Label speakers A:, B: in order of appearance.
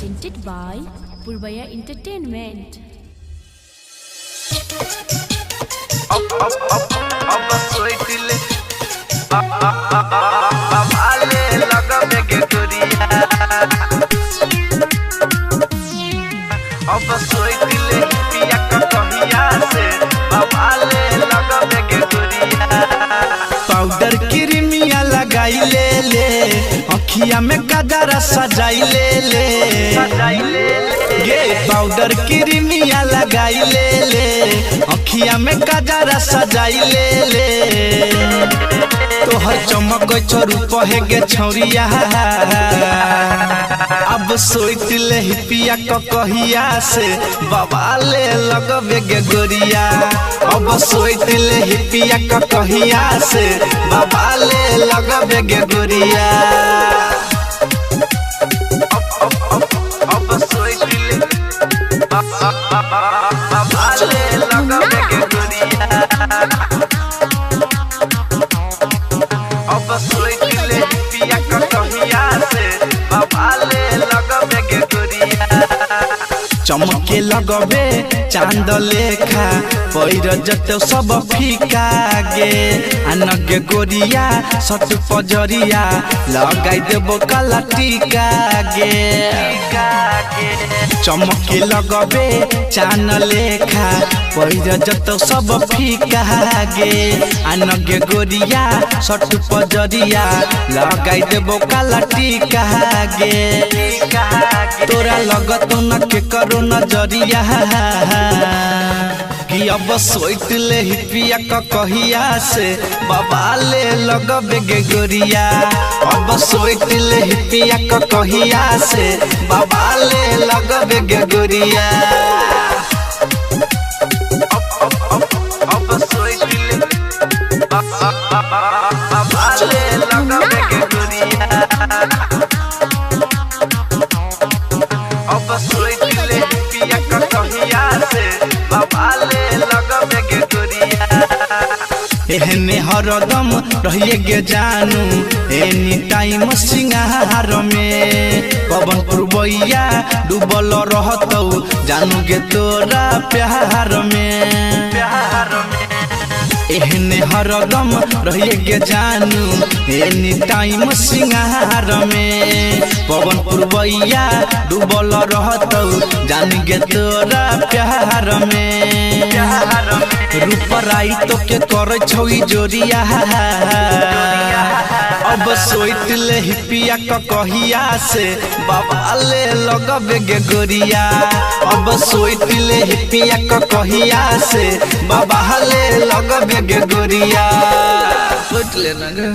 A: Presented by Purbaya Entertainment.
B: अब अब अब अब सोइतिले बाबाले लगबे गे गोरिया। अब सोइतिले पिया कहिया से बाबाले लगबे गे गोरिया।
C: पाउडर क्रीमिया लगाई ले ले, अखिया में गजरा सजाई ले ले।
B: सजाई ले ले।
C: गे पाउडर क्रीमिया लगाई ले ले, अखिया में गजरा सजाई ले ले। तोहर चमक रूप है गे छौरिया। अब सोच ले पिया कहिया से बवाले लगबे गे गोरिया। अब सोच ले पिया कहिया से बवाले लगबे गे गोरिया।
B: अब अब अब अब सोइतिले बाबाले लगबे गे गोरिया। अब सोइतिले पिया कहिया से बाबाले लगबे गे गोरिया।
C: चमके लगबे चांद लेखा पैर जते सब फीका गे। अनगे गोरिया सट पजरिया लगाई देबो काला टीका गे। चमके लगबे चांद लेखा पैर जते सब फीका गे। अनगे गोरिया सट पजरिया लगाई देबो काला टीका गे। तोरा लगत न के करो नजरिया कि अब सोच ले पिया कहिया से बवाले लगबे गे गोरिया। अब सोच ले पिया कहिया से बवाले लगबे गे गोरिया।
B: अब अब अब अब सोइतिले बाबाले लगबे गे गोरिया। अब सोइतिले पिया कहिया से बाबाले लगबे गे गोरिया।
C: एहने हरदम रहिए गे जानू एनी टाइम सिंगार में। पवन पुरबैया डूबल रहतौ जानू गे तोरा प्यार में।
B: प्यार में
C: एहने हरदम रहिए गे जानू एनी टाइम सिंगार में। पवन पुरबैया डूबल रहतौ जानू गे तोरा प्यार में।
B: प्यार में
C: रूप राई तो के कर छौ जोरिया। अब सोच ले पिया कहिया से बवाले लगबे गे गोरिया। अब सोच ले पिया कहिया से बवाले लगबे गे गोरिया। सोच ले ना गे।